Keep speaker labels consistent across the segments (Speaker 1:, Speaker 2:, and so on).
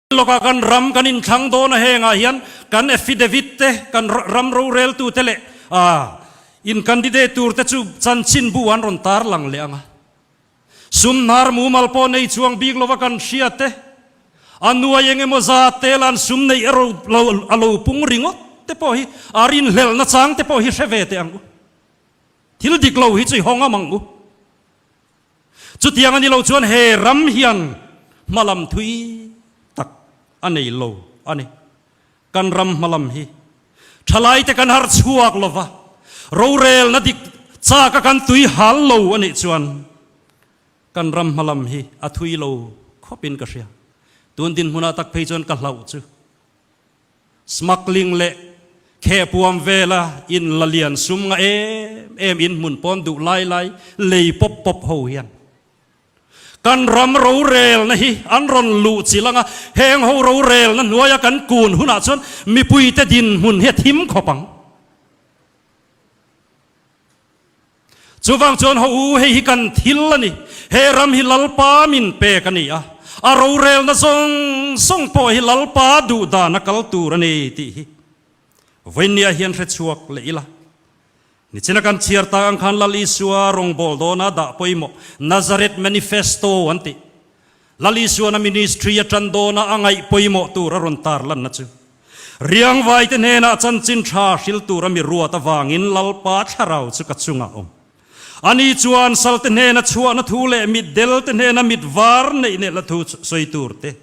Speaker 1: Lawkah kan ram kan inthlang dawn a hengah hian kan affidavit te, kan ram roreltu te leh in candidate tur te chu chanchinbu an rawn tarlang leh ang a. Sum hnar mumal pawh nei chuang bik lova kan hria te, a nuai eng emaw zat te lan sum neih erawh lo a lo pung ringawt te pawh hi a rinhlelhna chang te pawh hi hre ve teh ang u. Thil dik lo hi chu i hawng am ang u. Chutiang a ni lo chuan he ram hian hmalam thui tak a nei lo a ni. Kan ram hmalam hi thalaite kan harh chhuak lo va, rorelna dik chaka kan tui hal lo a nih chuan kan ram hmalam hi a thui lo khawpin ka hria. Tun dinhmunah tak phei chuan ka hlauh chu. Smuggling leh khehpuam vela in la lian sum nga em em in hmun pawn duh lai lai lei pawp pawp ho hian kan ram rorelna hi an rawn luh chilh anga heng ho rorelna hnuaia kan kun hunah chuan mipuite dinhmun hi a thim khawp ang. Chuvang chuan haw u, hei hi kan thil a ni, he ram hi Lalpa min pek a ni a, a rorelna zawng zawng pawh hi Lalpa duh dan a kal tur a ni tih hi vawinia hian hre chhuak leh ila. Nichina kan chhiar tak ang khan Lal Isua rawngbâwl dawna dah pawimawh Nazareth Manifesto an tih Lal Isuana ministry a ṭan dawna a ngaih pawimawh tur a rawn tarlanna chu Riangvaite hnenah chanchin ṭha hril tur a mi ruat avangin Lalpa thlarau chu ka chungah awm. Ani chuan salte hnena chhuahna thu leh mitdelte hnena mit var neih nehla thu sawi tur te,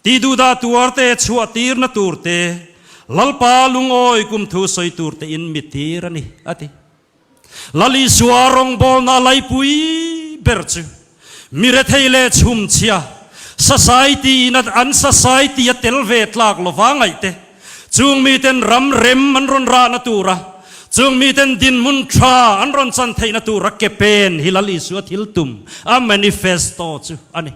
Speaker 1: tiduhdah tuarte chhuah tirna tur te, Lalpa lungawi kum thu sawi tur tein mi tir a ni, a ti. Lal Isua rawngbawlna laipui ber chu mi rethei leh chhumchhia, society in an society a tel ve tlak lova ngaih te, chung miten ram rem an rawn rahna tura, chung miten dinhmun tha an rawn chan theihna tura ke pen hi Lal Isua thil tum, a manifesto chu a ni.